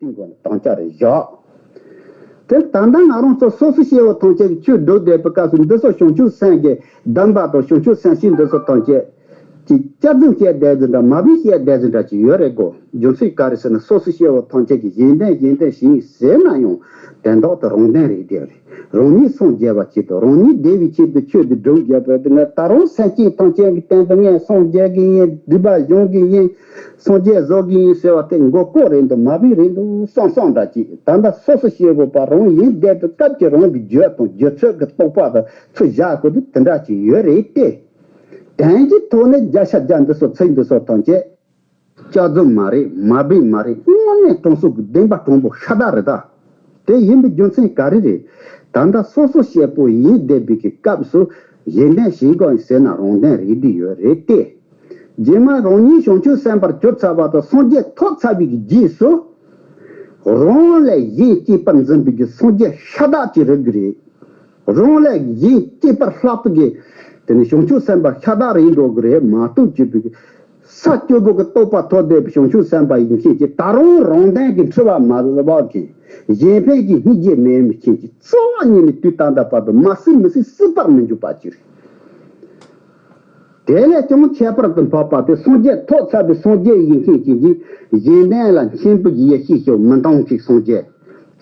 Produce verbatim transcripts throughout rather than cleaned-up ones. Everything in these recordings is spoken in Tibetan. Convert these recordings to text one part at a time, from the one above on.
ཀྱི་སྒོ་ནས་དམ་བཅའ་རེ་བཞག་དེ་ད་ལྟ་ང་རང་ཚོ་སོ་སོ་སྐྱེ་བོ་ཐམས་ཅད་ཀྱི་ཆོས་སྒྲུབ་བསྡད་པའི་སྐབས་སུ་འདི་ཚོ་བྱང་ཆུབ་སེམས་ཀྱི་གདམས་པ་དང་བྱང་ཆུབ་སེམས་བསྐྱེད་འདི་ཚོ་ཐམས་ཅད་ཀྱི་བསྐྱར་ཟློས་བྱས་བསྡད་ཟིན་འདྲ་མ་བུ་བྱས་བསྡད་ཟིན་འདྲ་ཅིག་ཡོད་རེད་གོ། རྒྱུ་མཚན་ག་རེ་ཟེར་ན་སོ་སོ་སྐྱེ་བོ་ཐམས་ཅད་ཀྱིས་གཞན་དོན་གཞན་དོན་བྱས་ཟེར་ན་ཡང་དོན་དག་དེ་རང་དོན་རེད་དེ་རེད། རང་ཉིད་སངས་རྒྱས་པ་ཆེད་དུ་རང་ཉིད་བདེ་བའི་ཆེད་དུ་ཆོས་འདི་སྒྲུབ་དགོས་པ་དེ་ང་ད་རུང་སེམས་ཅན་ཐམས་ཅད་ཀྱི་དོན་དུ་ངས་སངས་རྒྱས་ཀྱི་ཡིན་སྒྲིབ་པ་སྦྱོང་གི་ཡིན། སངས་རྒྱས་བཟོ་གི་ཡིན་ཟེར་བ་དེ་མགོ་སྐོར་རེད་འདུག་མ་བུ་རེད་འདུག་བསམ་བསམ་འདྲ་ཅིག་ད་ལྟ་སོ་སོ་སྐྱེ་བོ་པ་རང་ཡིན་བསྡད་པའི་སྐབས་ཀྱི་རང་གི་རྒྱུད་དང་རྒྱུད་ཚོད་ཀྱི་རྟོག་པ་དང་ཚུར་བཞག་དགོས་དུས་དེ་འདྲ་ཅིག་ཡོད་རེད་དེ། དོན་གྱི་ཐོག་ནས་བརྒྱ་ཆ་བརྒྱ་འདི་ཚོ་ཚིག་འདི་ཚོ་ཐམས་ཅད་སྐྱག་རྫུན་མ་རེད། མ་བུ་མ་རེད། དངོས་གནས་དྲང་སྲོང་གི་བདེན་པ་དྲང་པོ་ཤ་སྟག་རེད་ད། དེ་ཡིན་པའི་རྒྱུ་མཚན་ག་རེ་རེད། ད་ལྟ་སོ་སོ་སྐྱེ་བོ་ཡིན་བསྡད་པའི་གི་སྐབས་སུ་གཞན་དོན་བྱེད་དགོས་ཟེར་ན་རང་དོན་རེད་འདི་ཡོད་རེད་དེ། རྗེས་མ་རང་ཉིད་བྱང་ཆུབ་སེམས་དཔར་གྱུར་ཚར་བ་དང་སངས་རྒྱས་ཐོབ་ཚར་བའི་གི་རྗེས་སུ། རང་ལས་གཞན་གཅེས་པར་འཛིན་པའི་གི་སངས་རྒྱས་ཤ་སྟག་ཅིག་རེད་གི་རེད། རང་ལས་གཞན་གཅེས་པར་ལྷག་པའི་གི། དེ་ནི་བྱང་ཆུབ་སེམས་དཔའ་ཤ་སྟག་རེད་འགྲོ་གི་རེད་མ་གཏོགས་གཅེས་པའི་གི། ས་བཅུ་པོ་གི་རྟོགས་པ་ཐོབ་བསྡད་པའི་བྱང་ཆུབ་སེམས་དཔའ་ཡིན་མཁན་གྱི་ད་རུང་རང་དོན་གྱི་འཁྲི་བ་མ་ལུས་པ་གི། གཞན་ཕན་གྱི་སྙིང་རྗེ་མེད་མཁན་གྱི་རྩ་བ་ཉིད་ནས་དུས་ད་ལྟ་བར་དུ་མ་སྲིད་མི་སྲིད་སྲིད་པར་མི་འཇུག་པ་ཅིག་རེད། དེ་ལས་ཀྱང་ཁྱད་པར་དུ་འཕགས་པ་སྟེ་སངས་རྒྱས་ཐོབ་ཚར་བའི་སངས་རྒྱས་ཡིན་མཁན་གྱི་གཞན་དོན་ལ་མཁྱེན་པའི་ཡེ་ཤེས་ཤོག་མི་འདང་གི་སངས་རྒྱས།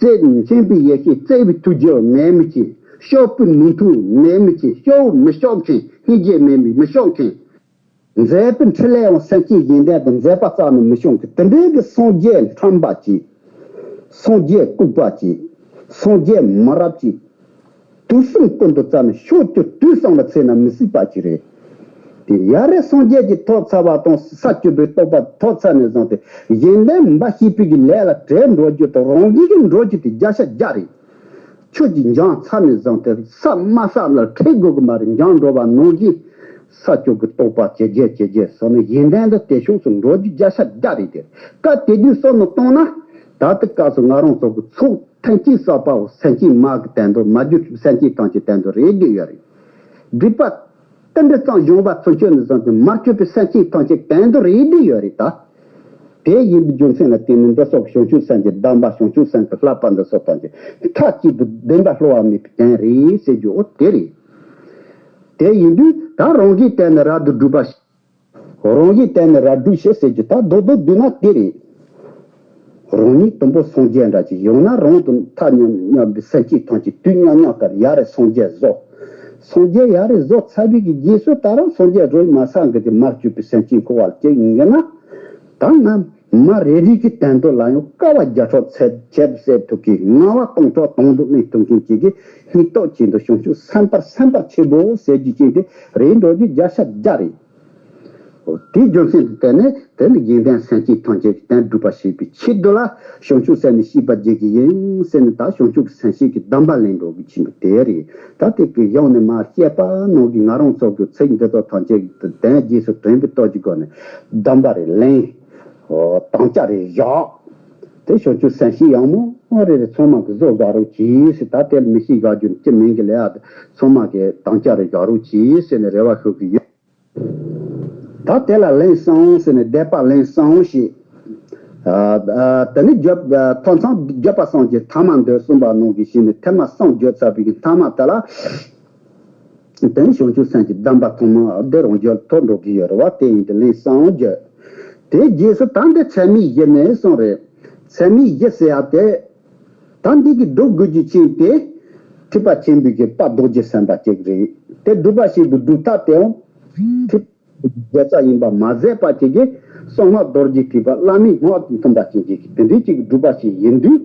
བརྩེ་མཁྱེན་པའི་ཡེ་ཤེས་བརྩེ་བའི་ཐུགས་རྒྱུད་མེད་མི་ཅིག་སྐྱོབ་པའི་ནུས་མཐུ་མེད་མི་ཅིག་སྐྱོབ་མི་སྐྱོབ་མཁན་སྙིང་རྗེ་མེད་མི་མི་སྐྱོབ་མཁན། མཛད་པའི་འཕྲིན་ལས་ཡང་སེམས་ཅན་གཞན་དོན་དུ་མཛད་པ་རྩ་ནས་མི་ཤོང་གི་དེ་འདྲའི་གི་སངས་རྒྱས་ཁྲམ་པ་ཅིག་སངས་རྒྱས་ལྐུགས་པ་ཅིག་སངས་རྒྱས་མི་རབས་ཅིག་དུས་གསུམ་ཀུན་ཏུ་བཙལ་ནས་ཕྱོགས་བཅུ་དུས་གསུམ་ལ་འཚོལ་ན་མི་སྲིད་པ་ཅིག་རེད། དེ་ཡ་རེ་སངས་རྒྱས་ཀྱི་ཐོབ་ཚར་བ་དང་ས་བཅུ་པའི་རྟོགས་པ་ཐོབ་ཚར་ནས་བཟུང་སྟེ་གཞན་དོན་འབའ་ཞིག་པའི་གི་ལས་ལ་བྲེལ་འགྲོ་རྒྱུ་དང་རང་བཞིན་གྱི་འགྲོ་རྒྱུ་དེ་བརྒྱ་ཆ་བརྒྱ་རེད། ཆོས་ཀྱི་འཇང་ཚར་ནས་བཟུང་སྟེ་ས་མ་ས་ལ་ཁྲིད་དགོས་གི་མ་རེད། འཇང་འགྲོ་བ་ནང་བཞིན་ས་བཅུ་གི་རྟོགས་པ་ཇེ་རྒྱས་ཇེ་རྒྱས་སོང་ནས་གཞན་དོན་དུ་དེ་ཕྱོགས་སུ་འགྲོ་རྒྱུ་བརྒྱ་ཆ་བརྒྱ་རེད་དེ། སྐབས་དེ་དུས་བསམ་བློ་བཏང་ན་ད་ལྟ་སྐབས་སུ་ང་རང་ཚོ་གི་ཚོགས་ཐམས་ཅད་གསར་པའོ་སེམས་ཅན་མ་གི་དོན་དུ་མ་གྱུར་སེམས་ཅན་ཐམས་ཅད་དོན་དུ་རེད་བསྡད་ཡོད་རེད། སྒྲིབ་པ་དེ་འདྲ་ཙམ་སྦྱོང་བ་ཚུན་ཆོད་ནས་བཟུང་སྟེ་མ་གྱུར་པའི་སེམས་ཅན་ཐམས་ཅད་དོན་དུ་རེད་བསྡད་ཡོད་རེད་ད། དེ་ཡིན་པའི་རྒྱུ་མཚན་ལ་བརྟེན་ནས་འདི་སོགས་བྱང་ཆུབ་སེམས་ཀྱི་གདམས་པ་བྱང་ཆུབ་སེམས་ཀྱི་བསླབ་པ་འདི་སོགས་ཐམས་ཅད་མཐའ་གཅིག་ཏུ་བདེན་པ་བསླུ་བ་མེད་པའི་དོན་རེད་ཟེར་རྒྱུ་འོ་དེ་རེད། དེ་ཡིན་དུས་ད་རང་གིས་བལྟས་ནས་རབ་ཏུ་སྒྲུབ་པ་རང་གིས་བལྟས་ནས་རབ་སྒྲུབ་བྱེད་ཟེར་རྒྱུ་ད་རྡོག་རྡོག་བསྡུས་ན་དེ་རེད། རང་ཉིད་དང་པོ་སངས་རྒྱས་འདྲ་ཅིག་ཡང་ན་རང་དང་ཐ་སྙད་མཉམ་པའི་སེམས་ཅན་ཐམས་ཅད་དུས་མཉམ་མཉམ་ལྟར་ཡ་རེ་སངས་རྒྱས་བཟོ། སངས་རྒྱས་ཡ་རེ་བཟོ་ཚར་བའི་གི་རྗེས་སུ་ད་རུང་སངས་རྒྱས་རོལ་མ་སངས་རྒྱས་ཀྱི་མར་གྱུར་པའི་སེམས་ཅན་འཁོར་བ་ལ་སྐྱེ་ཡིན་ན། ད་ང་མ་རེ་རེ་གི་དོན་དུ་ལ་ཡང་དཀའ་བ་བརྒྱ་ཕྲག་ཚད་ཆད་སེལ་ཐུབ་མཁན་ངལ་བ་སྟོང་ཕྲག་དང་དུ་གནས་ཐུབ་མཁན་ཅིག་གི་སྙིང་སྟོབས་ཅན་དུ་བྱང་ཆུབ་སེམས་དཔའ་སེམས་དཔའ་ཆེན་པོ་ཟེར་རྒྱུ་ཅན་དེ་རེད་འགྲོ་རྒྱུ་བརྒྱ་ཆ་བརྒྱ་རེད། འོ་དེའི་རྒྱུ་མཚན་དུ་བརྟེན་ནས་དེ་ནི་དགེ་འདུན་སེམས་ཅན་ཐམས་ཅད་ཀྱི་དོན་སྒྲུབ་པ་བྱེད་པའི་ཆེད་དུ་ལ་བྱང་ཆུབ་སེམས་ནི་སྐྱེད་པར་བགྱི་གི་ཡིན་ཟེར་ནས་ད་བྱང་ཆུབ་ཀྱི་སེམས་བསྐྱེད་ཀྱི་གདམས་པ་ལེན་འགྲོ་གི་ཕྱིན་པ་དེ་རེད། ད་དེ་གི་གཞུང་ནས་མར་བཤད་པ་ནང་གི་ང་རང་ཚོ་གི་ཚིག་འདི་ཚོ་ཐམས་ཅད་ཀྱི་དོན་རྗེས་སུ་དྲན་པའི་སྟོབས་ཀྱི་སྒོ་ནས་གདམས་པ་རེ་ལེན། འོ་དམ་བཅའ་རེ་བཞག་དེ་བྱང་ཆུབ་སེམས་བསྐྱེད་ཡག་མོ་རེ་རེ་ཚང་མ་གི་བཟོ་དགའ་རོགས་གྱིས་ཟེར། ད་དེ་ལ་མི་ཤེས་དགའ་རྒྱུ་ཅི་མིན་གི་ལས་ཨ་ཚང་མ་གི་དམ་བཅའ་རེ་བཞག་རོགས་གྱིས་ཟེར་ནས་རེ་བ་ཞུ་གི་ཡོད། ད་དེ་ལ་ལན་གསང་ཟེར་ནས་བཟླས་པ་ལན་གསང་ཞེས། ཨ་ཨ་དེ་ནི་བརྗོད་ཐོ་ཚང་བརྗོད་པ་གསང་གི་ཐ་མ་འདོད་གསུངས་པ་ནང་གི་ཞིག་ནས་ཐེངས་མ་གསང་བརྗོད་ཚར་བའི་གི་ཐ་མ་དེ་ལ། དེ་ནི་བྱང་ཆུབ་སེམས་ཀྱི་གདམས་པ་ཐོག་མ་འདི་རང་རྒྱུད་ཐོབ་འགྲོ་གི་ཡོད་རེད་བ། དེ་ཡིན་དུས་ལན་གསང་བརྗོད། དེའི་རྗེས་སུ་ད་འདི་ཚད་མེད་བཞི་ནས་གསུངས་རེད། ཚད་མེད་བཞི་ཟེར་ཡ་དེ། ད་འདི་གི་སྒྲུབ་དགོས་རྒྱུ་ཅིག་དེ། ཁྲིད་པ་ཆེན་པོའི་གི་དཔལ་རྡོ་རྗེ་སེམས་དཔའ་ཅིག་རེད། དེ་སྒྲུབ་པ་ཞིག་ཏུ་སྒྲུབ་ཐབས་དེའང་། ཁྲིད་རྒྱལ་ས་ཡིན་པ་མ་ཟད་པ་ཅིག་གིས་གསང་སྔགས་རྡོ་རྗེ་ཐེག་པ་བླ་མེད་སྔགས་ཀྱི་མཐུན་པ་ཅན་ཅིག་གི་དེ་འདྲའི་ཅིག་གི་སྒྲུབ་པ་ཞིག་ཡིན་དུས།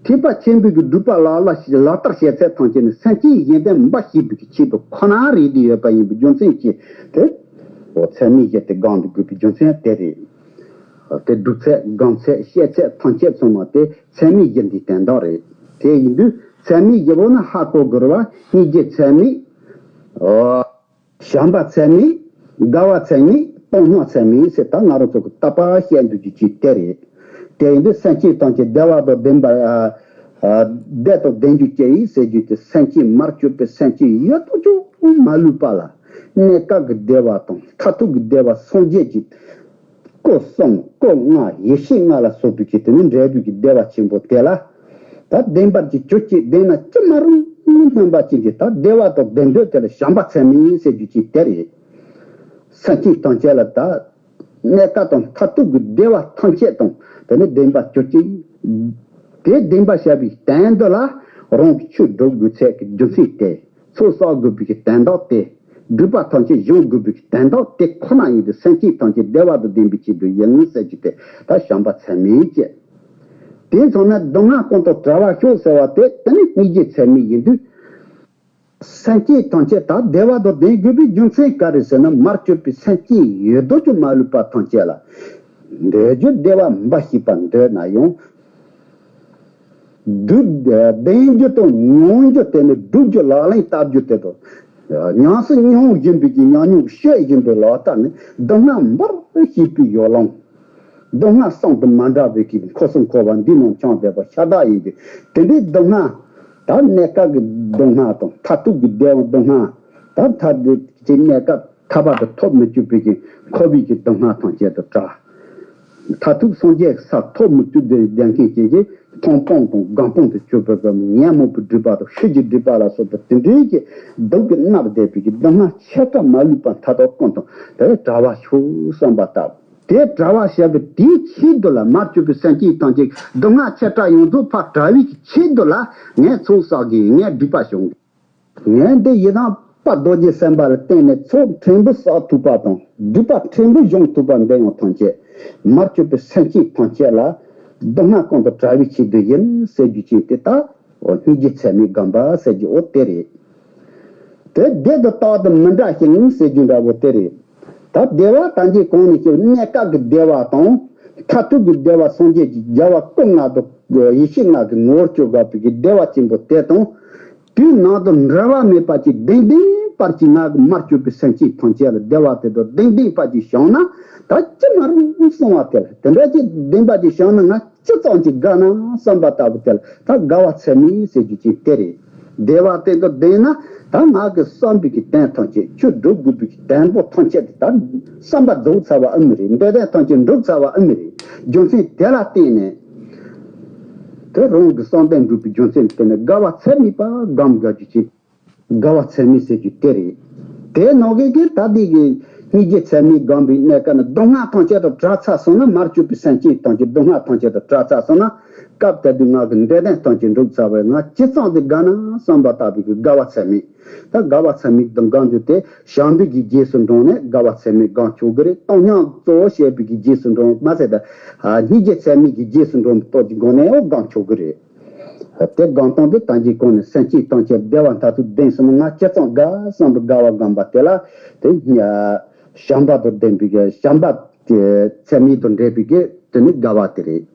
ཁྲིད་པ་ཆེན་པོའི་གི་སྒྲུབ་པ་ལག་ལ་ལག་བསྟར་བྱེད་ཚད་ཐམས་ཅད་ནི་སེམས་ཅན་གཞན་དོན་འབའ་ཞིག་པའི་གི་ཆེད་དུ་ཁོ་ན་རེད་དེ་ཡོད་པ་ཡིན་པའི་རྒྱུ་མཚན་གྱིས་དེ། འོ་ཚད་མེད་བཞི་དེ་སྒང་དུ་དགོས་པའི་རྒྱུ་མཚན་དེ་རེད། དེ་སྒྲུབ་ཚད་སྒང་ཚད་བཤད་ཚད་ཐམས་ཅད་ཚང་མ་དེ་ཚད་མེད་བཞི་འདིའི་དོན་དག་རེད། དེ་ཡིན་དུས་ཚད་མེད་བཞི་པོ་ནི་ཧ་གོ་དགོས་རེད་བ། སྙིང་རྗེ་ཚད་མེད། འོ། བྱམས་པ་ཚད་མེད། དགའ་བ་ཚད་མེད། བཏང་སྙོམས་ཚད་མེད་ཟེར་ད་ང་རང་ཚོ་གི་ད་པ་བཤད་འདུག་རྒྱུ་ཅིག་དེ་རེད། དེ་ཡིན་དུས་སེམས་ཅན་ཐམས་ཅད་བདེ་བ་དང་ལྡན་པ། བདེ་དང་ལྡན་རྒྱུ་ཅི་ཡིན་ཟེར་རྒྱུ་དེ་སེམས་ཅན་མར་གྱུར་པའི་སེམས་ཅན་ཡོད་དོ་ཅོག་མ་ལུས་པ་ལ། གནས་སྐབས་ཀྱི་བདེ་བ་དང་མཐར་ཐུག་གི་བདེ་བ་སངས་རྒྱས་ཀྱི། སྐུ་གསུམ་སྐུ་ལྔ་ཡེ་ཤེས་ལྔ་ལ་སོགས་པའི་གི་དེ་ནི་འབྲས་བུའི་གི་བདེ་བ་ཆེན་པོ་དེ་ལ། ད་བདེན་པར་གྱི་གྱུར་ཅིག་བདེན་ན་ཅི་མ་རུང་སྨོན་པ་ཅན་གྱི་ད་བདེ་བ་དང་ལྡན་འདོད་དེ་ལ་བྱམས་པ་ཚད་མེད་ཟེར་རྒྱུ་ཅིག་དེ་རེད། སེམས་ཅན་ཐམས་ཅད་ལ་ད་གནས་སྐབས་དང་མཐར་ཐུག་གི་བདེ་བ་ཐམས་ཅད་དང་དེ་ནི་བདེན་པར་གྱུར་ཅིག་དེ་བདེན་པར་བྱ་བའི་དོན་དུ་ལ་རང་གི་ཆོས་སྒྲུབ་དགོས་ཚད་ཀྱི་རྒྱུ་མཚན་དེ། ཚོགས་བསགས་དགོས་པའི་གི་དོན་དག་དེ། སྒྲིབ་པ་ཐམས་ཅད་སྦྱོང་དགོས་པའི་གི་དོན་དག་དེ་ཁོ་ན་ཡིན་ཏེ། སེམས་ཅན་ཐམས་ཅད་བདེ་བ་དང་ལྡན་པའི་ཆེད་དུ་ཡིན་ཟེར་རྒྱུ་དེ་ད་བྱམས་པ་ཚད་མེད་ཅེས། དེ་ཚང་མས་སྡུག་བསྔལ་ཀུན་ཏུ་བྲལ་བར་ཤོག་ཟེར་བ་དེ་དེ་ནི་སྙིང་རྗེ་ཚད་མེད་ཡིན་དུས། སེམས་ཅན་ཐམས་ཅད་ད་བདེ་བ་དང་ལྡན་དགོས་པའི་རྒྱུ་མཚན་ག་རེ་ཟེར་ན། མར་གྱུར་པའི་སེམས་ཅན་ཡོད་དོ་ཅོག་མ་ལུས་པ་ཐམས་ཅད་ལ་འདོད་རྒྱུ་བདེ་བ་འབའ་ཞིག་པ་འདོད་ན་ཡང་། སྡུག་བདེན་རྒྱུ་དང་མྱོང་རྒྱུ་དེ་ནི་སྒྲུབ་རྒྱུ་ལག་ལེན་བསྟར་རྒྱུ་དེ་དང་། ཉམས་སུ་མྱོང་བཞིན་པའི་གི་ཉམས་མྱོང་བཤད་བཞིན་པའི་ལག་བསྟར་ནི་སྡུག་བསྔལ་འབའ་ཞིག་པའི་ཡོ་ལང་། སྡུག་བསྔལ་གསུམ་དུ་མ་འདྲ་བའི་གི་འཁོར་གསུམ་འཁོར་བ་འདི་རྣམས་ཀྱང་བསྡད་པ་ཤ་སྟག་ཡིན་ཏེ། དེ་འདྲའི་སྡུག་བསྔལ་ད་གནས་སྐབས་ཀྱི་སྡུག་བསྔལ་དང་མཐར་ཐུག་གི་བདེ་བ་སྡུག་བསྔལ་ད་མཐར་ཐུག་གི་གནས་སྐབས་ཐར་པ་དེ་ཐོབ་མི་བཅུག་པའི་གི་འཁོར་བའི་གི་སྡུག་བསྔལ་ཐམས་ཅད་དུ་བྲལ། མཐར་ཐུག་སངས་རྒྱས་ཀྱི་ས་ཐོབ་མི་བཅུག་པའི་གདེང་ཁེངས་ཅན་གྱི་མཐོང་སྤང་དང་སྒོམ་སྤང་དུ་གྱུར་པའི་གི་ཉོན་མོངས་པའི་སྒྲིབ་པ་དང་ཤེས་བྱའི་སྒྲིབ་པ་ལ་སོགས་པ་དེ་འདྲའི་གི་སྡུག་གིས་མནར་བསྡད་པའི་གི་སྡུག་བསྔལ་ཆེ་ཕྲ་མ་ལུས་པ་མཐའ་དག་ཀུན་ཏུ་དེ་བྲལ་བར་ཤོག་བསམ་པ་ལྟ་བུ། དེ་བྲལ་བར་བྱ་བའི་དེའི་ཆེད་དུ་ལ་མར་གྱུར་པའི་སེམས་ཅན་ཐམས་ཅད་སྡུག་བསྔལ་ཆེ་ཕྲ་ཡོངས་རྫོགས་ཕར་བྲལ་བའི་ཆེད་དུ་ལ་ངས་ཚོགས་བསགས་ཀྱི་ཡིན། ངས་སྒྲིབ་པ་སྦྱོང་གི་ཡིན། ངས་འདི་ཡི་དམ་དཔལ་རྡོ་རྗེ་སེམས་དཔའ་ལ་བརྟེན་ནས་ཚོགས་ཕྲན་བུ་བསགས་ཐུབ་པ་དང་སྒྲིབ་པ་ཕྲན་བུ་སྦྱོང་ཐུབ་པ་འདི་ཡང་ཐམས་ཅད་མར་གྱུར་པའི་སེམས་ཅན་ཐམས་ཅད་ལ་སྡུག་བསྔལ་ཀུན་ཏུ་བྲལ་བའི་ཆེད་དུ་ཡིན་ཟེར་རྒྱུ་ཅིག་དེ་ལྟ། འོ་སྙིང་རྗེ་ཚད་མེད་སྒོམ་པ་ཟེར་རྒྱུ་འོ་དེ་རེད། དེ་བདེ་དང་རྟག་ཏུ་མི་འདྲ་ཞིང་ཟེར་རྒྱུ་འདྲ་བོ་དེ་རེད། ད་བདེ་བ་ད་གིན་གོང་ནས་ཞུས་གནས་སྐབས་ཀྱི་བདེ་བ་དང་མཐར་ཐུག་གི་བདེ་བ་སངས་རྒྱས་ཀྱི་རྒྱལ་བ་སྐུ་ལྔ་དང་ཡེ་ཤེས་ལྔ་གི་ངོ་བོར་གྱུར་པ་པའི་གི་བདེ་བ་ཆེན་པོ་དེ་དང་། དུས་ནམ་དུ་འབྲལ་བ་མེད་པ་ཅིག་ལྡེང་ལྡེང་བར་གྱི་ང་གི་མར་གྱུར་པའི་སེམས་ཅན་ཐམས་ཅད་ལ་བདེ་བ་དེ་དང་ལྡེང་ལྡེང་བར་གྱི་བྱུང་ན་ད་ཅི་མ་རུང་གསུང་བ་དེ་ལ་དེ་འདྲ་ཅིག་ལྡེང་བར་གྱི་བྱུང་ན་ང་ཅི་ཙམ་ཅིག་དགའ་ན་བསམ་པ་ལྟ་བུ་དེ་ལ་ད་དགའ་བ་ཚད་མེད་ཟེར་རྒྱུ་ཅིག་དེ་རེད། བདེ་བ་དེ་དང་ལྡན་ན་ད་ང་གི་བསམ་པའི་གི་དོན་ཐམས་ཅད་ཆོས་སྒྲུབ་དགོས་པའི་གི་དོན་པོ་ཐམས་ཅད་དེ་ད་བསམ་པ་རྫོགས་ཚར་བ་ཨེ་མ་རེད། འདོད་དོན་ཐམས་ཅད་འགྲུབ་ཚར་བ་ཨེ་མ་རེད། རྒྱུ་མཚན་དེ་ལ་བརྟེན་ནས་དེ་རང་གི་བསམ་དོན་འགྲུབ་པའི་རྒྱུ་མཚན་དེ་ནི་དགའ་བ་ཚད་མེད་པ་སྒོམ་དགའ་རྒྱུ་ཅིག་དགའ་བ་ཚད་མེད་ཟེར་རྒྱུ་དེ་རེད། དེ་ནང་བཞིན་གྱི་ད་འདི་གི་སྙིང་རྗེ་ཚད་མེད་སྒོམ་པའི་གནས་སྐབས་ན་སྡུག་བསྔལ་ཐམས་ཅད་དང་བྲལ་ཚར་སོང་ན་མར་གྱུར་པའི་སེམས་ཅན་ཐམས་ཅད་སྡུག་བསྔལ་ཐམས་ཅད་དང་བྲལ་ཚར་སོང་ན་སྐབས་དེ་དུས་ང་གི་འདོད་དོན་ཐམས་ཅད་འགྲུབ་ཚར་བས་ང་ཇི་ཙམ་དུ་དགའ་ན་བསམ་པ་ལྟ་བུའི་གི་དགའ་བ་ཚད་མེད། ད་དགའ་བ་ཚད་མེད་དང་སྒོམ་རྒྱུ་དེ་བྱམས་པའི་གི་རྗེས་སུ་འབྲངས་ནས་དགའ་བ་ཚད་མེད་སྒོམ་ཆོག་གི་རེད། བཏང་སྙོམས་གཙོ་བོ་བྱས་པའི་གི་རྗེས་སུ་འབྲངས་མ་ཟད་ད་སྙིང་རྗེ་ཚད་མེད་ཀྱི་རྗེས་སུ་འབྲངས་པའི་སྟོབས་ཀྱི་སྒོ་ནས་འོ་སྒོམ་ཆོག་གི་རེད། དེ་སྒོམ་སྟངས་དེ་ད་གིན་གོང་ནས་སེམས་ཅན་ཐམས་ཅད་བདེ་བ་མཐར་ཐུག་ལྡན་སོང་ན་ང་ཇི་ཙམ་དགའ་བསམ་པའི་དགའ་བ་སྒོམ་པ་དེ་ལ་དེ་བྱམས་པ་དང་ལྡན་པའི་གི་བྱམས་པ་ཚད་མེད་དང་འབྲེལ་པའི་གི་དེ་ནི་དགའ་བ་དེ་རེད།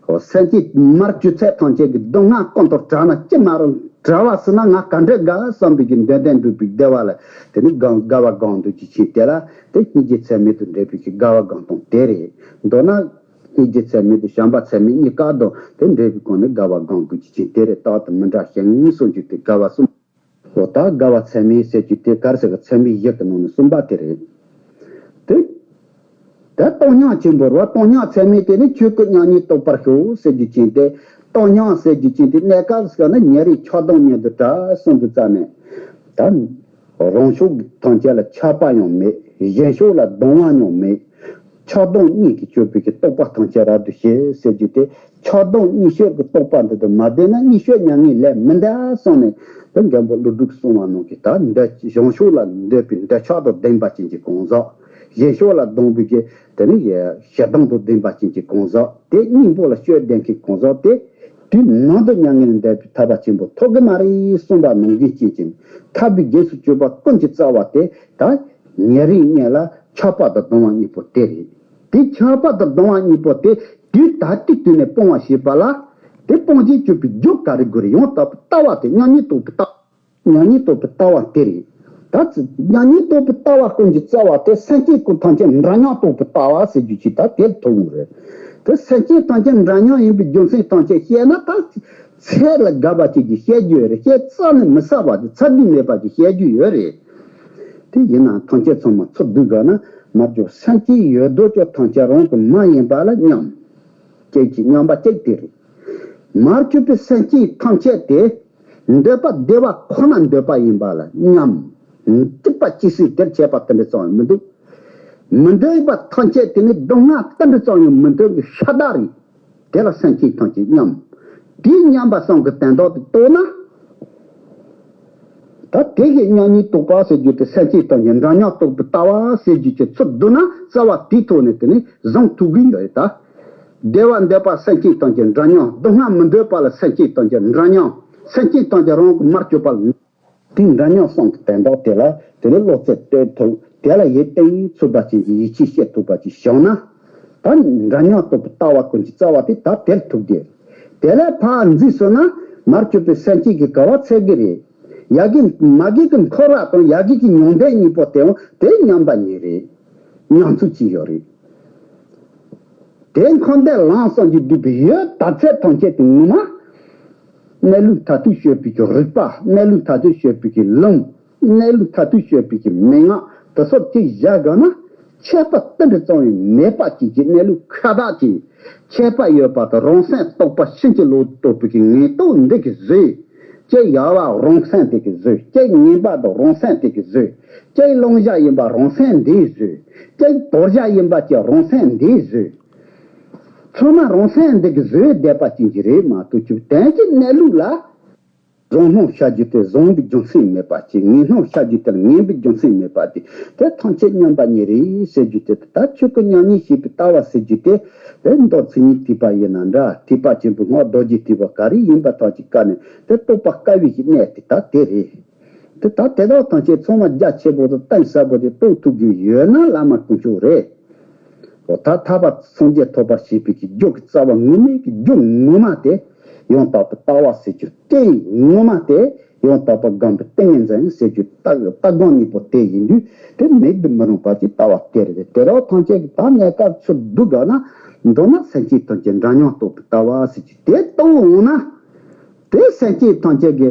འོ་སེམས་ཅན་མར་གྱུར་ཚད་ཐམས་ཅད་ཀྱི་སྡུག་བསྔལ་ཀུན་ཏུ་བྲལ་ན་ཅི་མ་རུང་བྲལ་བ་སོང་ན་ང་ག་འདྲ་དགའ་བསམ་པའི་གི་འདོད་དོན་འགྲུབ་པའི་བདེ་བ་ལ་དེ་ནི་དགའ་དགའ་བ་སྒོམ་འདོད་ཀྱི་ཆེད་དེ་ལ་དེ་སྙིང་རྗེ་ཚད་མེད་དང་འབྲེལ་པའི་གི་དགའ་བ་སྒོམ་སྟངས་དེ་རེད། མདོར་ན། སྙིང་རྗེ་ཚད་མེད་དང་བྱམས་པ་ཚད་མེད་གཉིས་ཀ་དང་དེ་འབྲེལ་བའི་སྒོ་ནས་དགའ་བ་སྒོམ་དགོས་ཀྱི་ཅིག་དེ་རེད། རྟག་ཏུ་མི་འདྲ་ཞིང་གསུང་རྒྱུ་དེ་དགའ་བ་གསུམ། འོ་ད་དགའ་བ་ཚད་མེད་ཟེར་རྒྱུ་དེ་ག་རེ་ཟེར་གི་ཚད་མེད་བཞི་གི་ནང་ནས་གསུམ་པ་དེ་རེད། དེ། ད་བཏང་སྙོམས་ཆེན་པོ་རེད་བ། བཏང་སྙོམས་ཚད་མེད་དེ་ནི་ཆོས་སྐུ་མྱ་ངན་རྟོགས་པར་ཤོག་ཟེར་རྒྱུ་ཅན་དེ། བཏང་སྙོམས་ཟེར་རྒྱུ་ཅན་དེ་གནས་སྐབས་སུ་ནི་ཉེ་རིང་ཆགས་སྡང་གཉིས་དུ་བྲལ་གསུམ་དུ་རྩ་ནས། ད། རང་ཕྱོགས་ཐམས་ཅད་ལ་ཆགས་པ་ཡང་མེད། གཞན་ཕྱོགས་ལ་སྡང་བ་ཡང་མེད། ཆགས་སྡང་གཉིས་ཀྱིས་གཅོད་པའི་གི་རྟོག་པ་ཐམས་ཅད་རབ་ཏུ་ཞི་ཟེར་རྒྱུ་དེ། ཆགས་སྡང་གཉིས་ཆོས་ཀྱི་རྟོག་པ་འདི་དང་མ་ལྡན་ན་གཉིས་ཆོས་མྱ་ངན་ལས་མི་འདའ་གསུངས་ནས་དེ་མགོན་པོ་ཀླུ་སྒྲུབ་གསུངས་པ་ནང་གི་ད་འདི་གཞན་ཕྱོགས་ལ་འདོད་པའི་འདོད་ཆགས་དང་ལྡན་པ་ཅན་གྱི་གང་ཟག་གཞན་ཕྱོགས་ལ་སྡང་བའི་གི་དེ་ནི་ཞེ་སྡང་དང་ལྡན་པ་ཅན་གྱི་གང་ཟག་དེ་སྙིང་པོ་ལ་སྤྱོད་ལྡན་གྱི་གང་ཟག་དེ། དུས་ནམ་དུ་མྱ་ངན་ལས་འདས་པའི་ཐར་པ་ཆེན་པོ་ཐོབ་ཀྱི་མ་རེད་གསུངས་པ་ནང་བཞིན་བྱེད་ཅིང་ཐར་པའི་རྗེས་སུ་གཅོད་པ་ཀུན་གྱི་རྩ་བ་དེ་ད་ཉེ་རིང་གཉིས་ལ་ཆགས་པ་དང་སྡང་བ་གཉིས་པོ་དེ་རེད། དེ་ཆགས་པ་དང་སྡང་བ་གཉིས་པོ་དེ་དུས་ད་ལྟའི་དུས་ནས་སྤོང་བ་ཞེས་པ་ལ་དེ་སྤོང་བྱེད་གཅོད་པའི་རྒྱུ་ག་རེ་དགོས་རེད། ཡང་དག་པའི་ལྟ་བ་དེ་མྱ་ངན་རྟོགས་པའི་ལྟ་མྱ་ངན་རྟོགས་པའི་ལྟ་བ་དེ་རེད། ད་ཚེ་མྱ་ངན་རྟོགས་པའི་ལྟ་བ་ཀུན་གྱི་རྩ་བ་དེ་སེམས་ཅན་ཀུན་ཐམས་ཅད་འདྲ་མཉམ་རྟོགས་པའི་ལྟ་བ་ཟེར་རྒྱུ་ཅིག་ད་དེར་ཐུག་ཡོང་རེད། དེ་སེམས་ཅན་ཐམས་ཅད་འདྲ་མཉམ་ཡིན་པའི་རྒྱུ་མཚན་ཐམས་ཅད་བཤད་ན་ད་ཚད་ལ་དགའ་བ་ཅིག་གིས་བཤད་རྒྱུ་ཡོད་རེད། བཤད་རྩ་ནས་མི་ཟ་བ་དེ་ཚ་དུས་མེད་པ་ཅིག་བཤད་རྒྱུ་ཡོད་རེད། དེ་ཡིན་ན་ཐམས་ཅད་ཚང་མ་ཚུར་བསྡུ་དགོས་ན། མར་གྱུར་སེམས་ཅན་ཡོད་དོ་ཅོག་ཐམས་ཅད་རང་གི་མ་ཡིན་པ་ལ་སྙམ། ཅེས་ཀྱི་སྙམ་པ་གཅིག་དེ་རེད། མར་གྱུར་པའི་སེམས་ཅན་ཐམས་ཅད་དེ། འདོད་པ་བདེ་བ་ཁོ་ན་འདོད་པ་ཡིན་པ་ལ་སྙམ། སྐྱིད་པ་ཅི་སྲིད་དེར་བྱེད་པ་དེ་འདྲ་ཙམ་ཡང་མི་འདུག་མི་འདོད་པ་ཐམས་ཅད་དེ་ནི་སྡུག་བསྔལ་དེ་འདྲ་ཙམ་ཡང་མི་འདོད་པའི་ཤ་སྟག་རེད། དེ་ལ་སེམས་ཅན་ཐམས་ཅད་མཉམ། དེའི་མཉམ་པ་གསུམ་གྱི་དོན་དག་དེ་རྟོགས་ན། ད་དེ་གི་མཉམ་ཉིད་རྟོགས་པ་ཟེར་རྒྱུ་དེ་སེམས་ཅན་ཐམས་ཅད་འདྲ་མཉམ་རྟོགས་པའི་ལྟ་བ་ཟེར་རྒྱུ་ཅིག་ཚུར་བསྡུ་ན་རྩ་བ་དེའི་ཐོག་ནས་དེ་ནི་བཟང་ཐུབ་ཀྱི་ཡོད་རེད་ད། བདེ་བ་འདོད་པ་སེམས་ཅན་ཐམས་ཅད་འདྲ་མཉམ། སྡུག་བསྔལ་མི་འདོད་པ་ལ་སེམས་ཅན་ཐམས་ཅད་འདྲ་མཉམ། སེམས་ཅན་ཐམས་ཅད་རང་གི་མར་གྱུར་པ་ལ། དེའི་འདྲ་མཉམ་གསུམ་གྱི་དོན་དག་དེ་ལ་དེ་ལས་བློ་རྩེ་གཏོད་ཐུབ། དེ་ལ་ཡིད་གཏིང་ཚུད་པ་ཅན་གྱི་ཡིད་ཆེས་བྱེད་ཐུབ་པ་ཅིག་བྱུང་ན། ད་འདྲ་མཉམ་རྟོགས་པའི་ལྟ་བ་ཀུན་གྱི་རྩ་བ་དེ་ད་དེར་ཐུག་གི། དེ་ལས་ཕར་འཛིན་སོང་ན་མར་གྱུར་པའི་སེམས་ཅན་གྱི་དགའ་བ་ཚད་ཀྱི་རེད། ཡ་གི་མ་གི་གི་འཁོར་བ་དང་ཡ་གི་གི་མྱོང་འདས་གཉིས་པོ་དེའང་དེ་མཉམ་པ་ཉིད་རེད། མཉམ་ཚུལ་གྱི་ཡོད་རེད། དེ་འཁོར་འདས་ལམ་གསུམ་གྱིས་བསྡུས་པའི་ཡུལ་དག་ཚད་ཐམས་ཅད་དེ་ངོ་མ། གནས་ལུགས་མཐར་ཐུག་དཔྱོད་པའི་གི་རིག་པ། གནས་ལུགས་མཐར་ཐུག་དཔྱོད་པའི་གི་ལམ། གནས་ལུགས་མཐར་ཐུག་དཔྱོད་པའི་གི་མན་ངག་དེ་སོགས་ཅིག་བཞག་དགོས་ན། ཆད་པ་ཏིལ་འབྲུ་ཙམ་ཡང་མེད་པ་ཅིག་གི་གནས་ལུགས་ཁ་བརྡ་ཅིག་ཆད་པ་ཡོད་པ་དང་རང་སེམས་རྟོག་པ་ཕྱིན་ཅི་ལོག་རྟོགས་པའི་གི་ངེས་རྟོགས་འདི་གིས་བཟོས། ཅིག་ཡལ་བ་རང་སེམས་དེ་གིས་བཟོས། ཅིག་ངན་པ་དང་རང་སེམས་དེ་གིས་བཟོས། ཅིག་བླང་བྱ་ཡིན་པ་རང་སེམས་འདིས་བཟོས། ཅིག་དོར་བྱ་ཡིན་པ་ཅིག་རང་སེམས་འདིས་བཟོས། ཚང་མ་རང་སེམས་འདི་གིས་བཟོས་བསྡད་པ་ཅན་གྱི་རེད་མ་གཏོགས། ཅིག་དོན་གྱི་གནས་ལུགས་ལ། བཟང་སྣང་བྱ་རྒྱུ་དེ་བཟང་པོའི་རྒྱུ་མཚན་མེད་པ་ཅིག་ངན་སྣང་བྱ་རྒྱུ་དེ་ལ་ངན་པའི་རྒྱུ་མཚན་མེད་པ་དེ། དེ་ཐམས་ཅད་མཉམ་པ་ཉིད་རེད་ཟེར་རྒྱུ་དེ། ད་ཆོས་སྐུ་མཉམ་ཉིད་ཞེས་པའི་ལྟ་བ་ཟེར་རྒྱུ་དེ། དེ་མདོ་མཚན་ཉིད་ཐེག་པ་ཡིན་ན་འདྲ། ཐེག་པ་ཆེན་པོའི་སྔགས་རྡོ་རྗེ་ཐེག་པ་ག་རེ་ཡིན་པ་ཐམས་ཅད་ཀ་ནས་དེ་རྟོགས་པ་དཀའ་བའི་གནས་དེ་ད་དེ་རེད། དེ་ད་དེ་དག་ཐམས་ཅད་ཚང་མ་རྒྱ་ཆེ་པོ་དང་གཏིང་ཟབ་པོ་དེ་རྟོགས་ཐུབ་རྒྱུ་ཡོད་ན་བླ་མ་དཀོན་མཆོག་རེད། འོ་ད་ཐར་པ་སངས་རྒྱས་ཐོབ་པར་བྱེད་པའི་གི་རྒྱུ་གི་རྩ་བ་ངོ་མའི་གི་རྒྱུ་ངོ་མ་དེ། ཡང་དག་པའི་ལྟ་བ་ཟེར་རྒྱུ་རྟེན་ངོ་མ་དེ། ཡང་དག་པའི་སྒོམ་པའི་ཏིང་ངེ་འཛིན་ཟེར་རྒྱུ་ལྟ་ལྟ་སྒོམ་གཉིས་པོ་དེ་ཡིན་དུས། དེ་མེད་དུ་མི་རུང་བ་ཅིག་ལྟ་བ་དེ་རེད། དེ་དག་ཐམས་ཅད་ཀྱི་ད་གནས་སྐབས་ཚུར་བསྡུ་དགོས་ན། མདོར་ན་སེམས་ཅན་ཐམས་ཅད་འདྲ་མཉམ་རྟོགས་པའི་ལྟ་བ་ཟེར་རྒྱུ་དེ་རྟོགས་འོང་ན། དེ་སེམས་ཅན་ཐམས་ཅད་ཀྱི་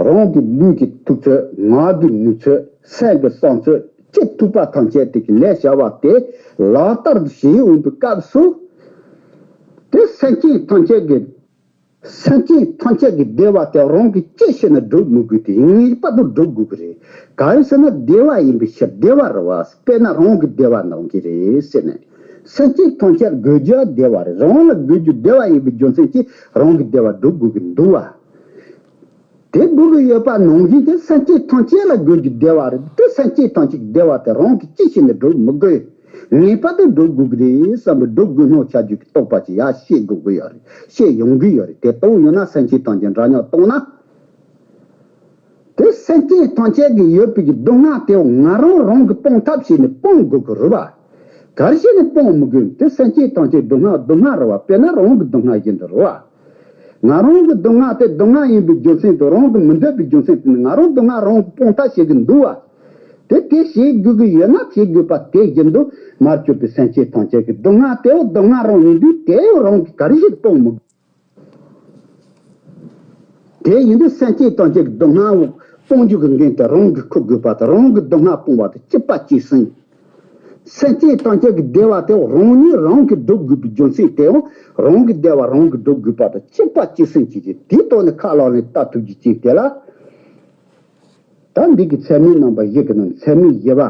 རང་གི་ལུས་ཀྱི་ཐུག་ཚོད། ངག་གི་ནུས་ཚོད། སེམས་ཀྱི་བསམ་ཚོད། ཅི་ཐུབ་པ་ཐམས་ཅད་དེ་གི་ལས་བྱ་བ་དེ་ལག་བསྟར་བྱེད་འོང་པའི་སྐབས་སུ། དེ་སེམས་ཅན་ཐམས་ཅད་ཀྱི། སེམས་ཅན་ཐམས་ཅད་ཀྱི་བདེ་བ་དེ་རང་གིས་ཅི་བྱས་ནས་སྒྲུབ་མི་དགོས་ཏེ། ངེས་པར་དུ་སྒྲུབ་དགོས་ཀྱི་རེད། གང་ཡིན་ཟེར་ན་བདེ་བ་ཡིན་པའི་ཕྱིར། བདེ་བ་རེད་བ། དཔེར་ན་རང་གི་བདེ་བ་འདོད་ཀྱི་རེད་ཟེར་ནས། སེམས་ཅན་ཐམས་ཅད་དགོས་རྒྱུ་བདེ་བ་རེད། རང་ལ་དགོས་རྒྱུ་བདེ་བ་ཡིན་པའི་རྒྱུ་མཚན་གྱིས་རང་གི་བདེ་བ་སྒྲུབ་དགོས་ཀྱི་འདུག་བ། དེ་སྒྲུབ་ཀྱི་ཡོད་པ་ནང་བཞིན་དེ་སེམས་ཅན་ཐམས་ཅད་ལ་དགོས་རྒྱུ་བདེ་བ་རེད། དེ་སེམས་ཅན་ཐམས་ཅད་ཀྱི་བདེ་བ་དེ་རང་གིས་ཅི་བྱས་ནས་སྒྲུབ་མི་དགོས། ངེས་པར་དུ་སྒྲུབ་དགོས་ཀྱི་རེད་བསམ་པའི་སྒྲུབ་དགོས་སྣང་བྱ་རྒྱུ་གི་རྟོགས་པ་ཅིག་ཡར་ཤེས་དགོས་ཀྱི་ཡོད་རེད། ཤེས་ཡོང་གི་ཡོད་རེད། དེ་རྟོགས་ཡོང་ན་སེམས་ཅན་ཐམས་ཅད་འདྲ་མཉམ་རྟོགས་ན། དེ་སེམས་ཅན་ཐམས་ཅད་ཀྱི་ཡོད་པའི་གི་སྡུག་བསྔལ་དེ་ང་རང་རང་གིས་སྤོང་ཐབས་བྱས་ནས་སྤོང་དགོས་ཀྱི་རེད་བ། ག་རེ་བྱས་ནས་སྤོང་མི་དགོས། དེ་སེམས་ཅན་ཐམས་ཅད་སྡུག་བསྔལ་སྡུག་བསྔལ་རེད་བ། དཔེར་ན་རང་གི་སྡུག་བསྔལ་བཞིན་དུ་རེད་བ། ང་རང་གི་སྡུག་བསྔལ་དེ་སྡུག་བསྔལ་ཡིན་པའི་རྒྱུ་མཚན་དང་རང་གིས་མི་འདོད་པའི་རྒྱུ་མཚན་དེ་ནི་ང་རང་སྡུག་བསྔལ་རང་གིས་སྤོང་ཐབས་བྱེད་ཀྱི་འདུག་བ། དེ་དེ་བྱེད་དགོས་ཀྱི་ཡོད་ན་བྱེད་དགོས་པ་དེ་བཞིན་དུ་མར་གྱུར་པའི་སེམས་ཅན་ཐམས་ཅད་ཀྱི་སྡུག་བསྔལ་དེའོ་སྡུག་བསྔལ་རང་ཡིན་དུས་དེའོ་རང་གིས་ག་རེ་བྱས་སྤོང་མི་དགོས། དེ་ཡིན་དུས་སེམས་ཅན་ཐམས་ཅད་ཀྱི་སྡུག་བསྔལ་སྤོང་རྒྱུ་གི་འགན་དེ་རང་གིས་འཁུར་དགོས་པ་དང་། རང་གི་སྡུག་བསྔལ་སྤོང་བ་དེ་གཅེས་པ་གཅེས་སེམས། སེམས་ཅན་ཐམས་ཅད་ཀྱི་བདེ་བ་དེ་རང་ཉིད་རང་གིས་སྒྲུབ་དགོས་པའི་རྒྱུ་མཚན་དེའང་རང་གི་བདེ་བ་རང་གིས་སྒྲུབ་དགོས་པ་དང་གཅེས་པ་གཅེས་སེམས་བྱེད་ཀྱི་དེའི་ཐོག་ནས་ཁ་ལག་ལེན་ལྟ་ཐུབ་རྒྱུ་ཅན་དེ་ལ། ད་འདི་གི་ཚད་མའི་རྣམ་པ་བཞི་གི་ནང་ཚད་མའི་བཞི་པ།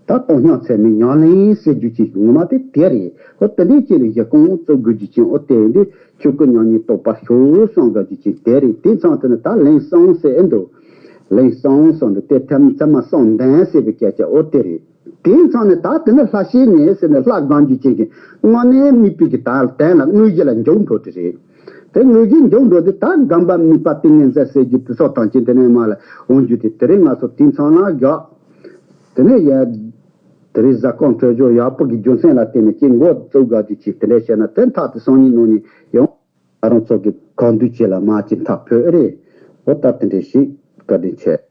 ད་སྟོང་སྙོམས་ཚད་མའི་ཉམས་ལེན་ཟེར་རྒྱུ་ཅིག་ངོ་མ་དེ་དེ་རེད། འོ་དེ་འདྲའི་ཅིག་ལ་གཞི་རྐང་བཙུགས་དགོས་རྒྱུ་ཅན། འོ་དེ་འདི་ཆོས་སྐུ་མཉམ་ཉིད་རྟོགས་པར་ཤོག་གསུང་དགོས་རྒྱུ་ཅན་དེ་རེད། དེ་མཚམས་དེ་ནས་ད་ལན་གསུམ་ཟེར་ཨེ་འདུག་ལན་གསུམ་གསུངས་འདུག་དེ་ཐ་མ་ཚད་མ་གསུམ་ལྡན་ཟེར་བའི་སྐད་ཆ་འོ་དེ་རེད། དེའི་མཚམས་ནས་ད་དེ་ནི་ལྷ་ཞེས་ནས་ཟེར་ནས་ལྷ་སྒོམ་རྒྱུ་ཅན་གྱི་དངོས་གནས་དམིགས་པའི་གི་ད་དོན་ལ་དངོས་གཞི་ལ་འཇུག་འགྲོ་དེ་རེད། དེ་དངོས་གཞི་འཇུག་འགྲོ་དེ་ད་སྒོམ་པ་དམིགས་པ་ཏིང་ངེ་འཛིན་ཟེར་རྒྱུ་དེ་སོགས་དང་ཅི་དེ་ནས་མ་ལ་འོང་རྒྱུ་དེ་དེ་རིང་ང་ཚོ་དེའི་མཚམས་ལ་བཞག་དེ་ནས་ཡ། དེ་རིང་གཟའ་སྐར་འཕྲོད་སྦྱོར་ཡག་པོ་གི་རྒྱུ་མཚན་ལ་བརྟེན་ནས་ཅིག་འགོ་བཙུགས་དགོས་རྒྱུ་ཅིག་དེ་འདྲ་བྱས་ན་དེ་མཐའ་དེ་སང་ཉིན་གནངས་ཉིན་ཡང་ང་རང་ཚོ་གི་གང་འདུལ་བྱེད་ལ་མ་ཅིག་མཐའ་ཕུད་ཨེ་རེད། འོ་ད་དེ་འདྲ་ཞིག་བཀའ་དྲིན་ཆེ།